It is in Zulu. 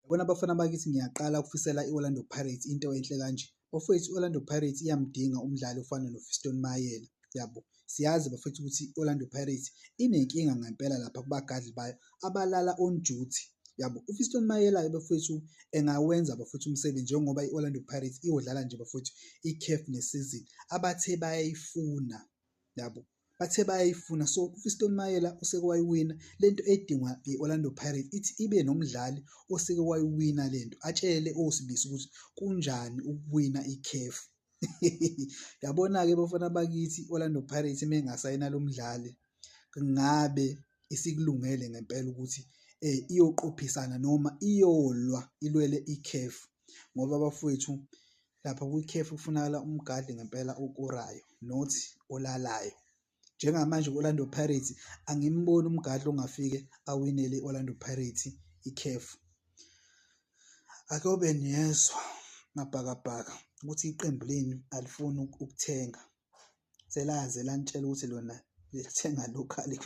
Yabona bafana bakithi, ngiyaqala ukufisela i-Orlando Pirates into enhle kanje. Bafowethu, i-Orlando Pirates iyamdinga umdlali ofana no-Fiston Mayele, yabo. Siyazi bafethu ukuthi i-Orlando Pirates inenkinga ngempela lapha kubagadli bayo abalala on duty, yabo. UFiston Mayela-ke bafowethu engawenza bafowethu umsebenzi njengoba i-Orlando Pirates iyodlala nje bafowethu i-CAF nesizini abathe bayayifuna, yabo. Bathe bayayifuna so uFiston Mayela useke wayiwina lento edingwa i-Orlando Pirates ithi ibe nomdlali oseke wayiwina lento atshele oSibisi ukuthi kunjani ukuwina i-CAF. Yabona-ke bafana bakithi i-Orlando Pirates uma ingasayina lo mdlali ngabe isikulungele ngempela ukuthi iyoqophisana noma iyolwa ilwele i-CAF ngoba bafowethu lapha kwi-CAF kufunakala umgadli ngempela okorayo not olalayo. Njengamanje ku-Orlando Pirates angimboni umgadli ongafike awinele i-Orlando Pirates i-CAF. Ake ube niyezwa mabhakabhaka ukuthi iqembu lenu alifuni ukuthenga. Selaze lanitshela ukuthi lona lithenga local.